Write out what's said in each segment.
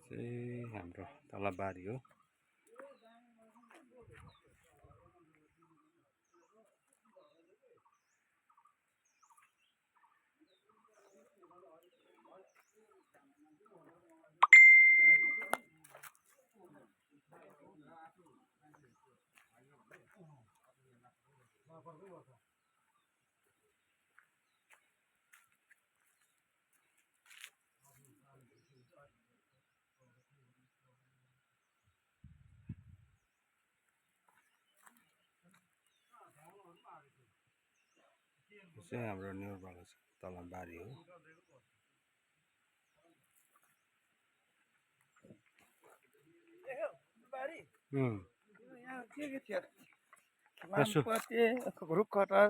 चाहिँ हाम्रो तल बारी हो। यो चाहिँ हाम्रो न्युरबाको तल बारी हो। रुख कटार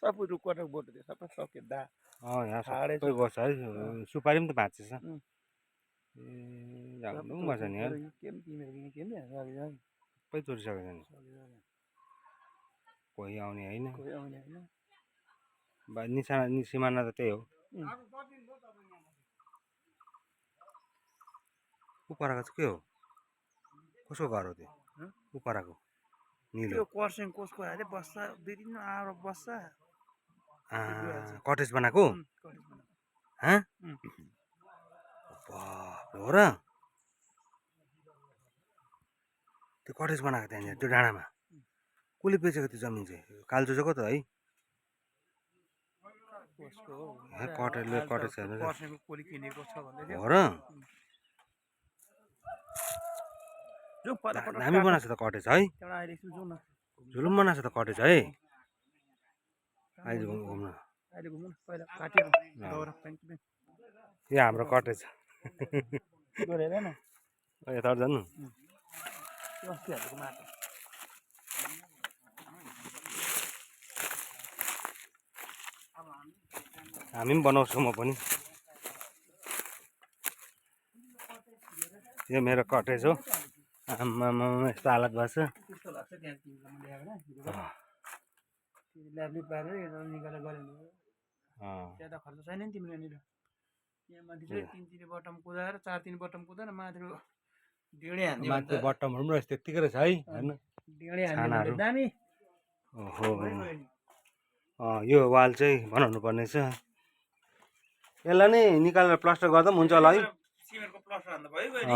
सबै रुख कटार बोट सबै सक्यो दा यहाँ सबै गर्छ है। सुपारी पनि त भाँचिएछ। ए जानु मजा नि यार, सबै चोरिसकेको नि। कोही आउने होइन, सिमाना त त्यही हो। उपराको चाहिँ के हो, कसको घर हो त्यो उपराको निलो? कर्सियङ कसको आयो बस्छ, दुई दिन आएर बस्छ। कटेज बनाएको हो र? त्यो कटेज बनाएको त्यहाँनिर त्यो डाँडामा कसले बेचेको त्यो जमिन चाहिँ? कालजोजोको त है? कटेजले कटेज हो र? दामी बनाएको छ त कटेज है, झुलुम बनाएको छ त कटेज है। अहिले घुम्न यो हाम्रो कटेज यता जानु। हामी पनि बनाउँछौँ, म पनि। यो मेरो कटेज हो। आमामा यस्तो हालत भएको छ। ज्यादा खर्च छैन नि तिम्रो यहाँनिर। यहाँ माथि चाहिँ 3 बटम कुदाएर 4 बटम कुदाएर माथिको डिँडे हान्ने। माथि बटमहरू पनि रहेछ त्यत्तिकै रहेछ है, हेर्नु डिँडे हान्ने दामी। ओहो, यो वाल चाहिँ बनाउनु पर्ने छ। यसलाई नै निकालेर प्लास्टर गर्दा पनि हुन्छ होला है। सिमेन्टको प्लास्टर हान्दा भयो नि।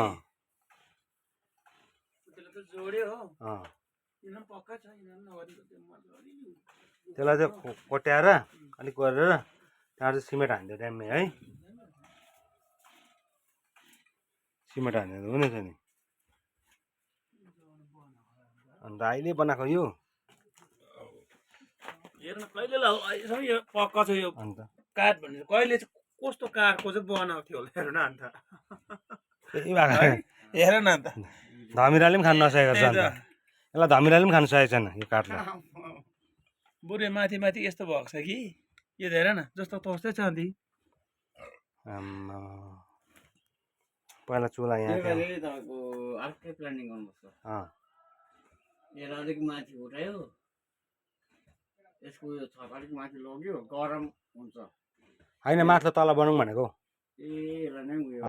त्यसले त जोड्यो हो। यिनीहरु पक्का छ, यिनीहरु नगरेको त्यो मजाले। त्यसलाई चाहिँ कोट्याएर अलिक गरेर त्यहाँ चाहिँ सिमेन्ट हान्दियो ड्याम्मे है। सिमेन्ट हान्दियो हुनेछ नि। अन्त अहिले बनाएको यो हेर्न कहिले लाउ यो पक्का छ। यो अन्त काठ भन्ने कहिले कस्तो काठको चाहिँ बनाएको थियो होला हेर्न। अन्त त्यही भएको हेर न अन्त धमिराले पनि खानु नसकेको छ। अन्त यसलाई धमिराले पनि खानु सकेको छैन यो काठलाई। बुढे माथि माथि यस्तो भएको छ कि यो हेर न, जस्तो तस्तै छ। अन्त पहिला चुला यहाँ तपाईँको अर्कै प्लानिङ गर्नुपर्छ। यसलाई अलिक माथि उठायो, यसको यो छत अलिक माथि लग्यो, गरम हुन्छ। होइन माथिल्लो तल बनाउँ भनेको। ए यसलाई नै उयो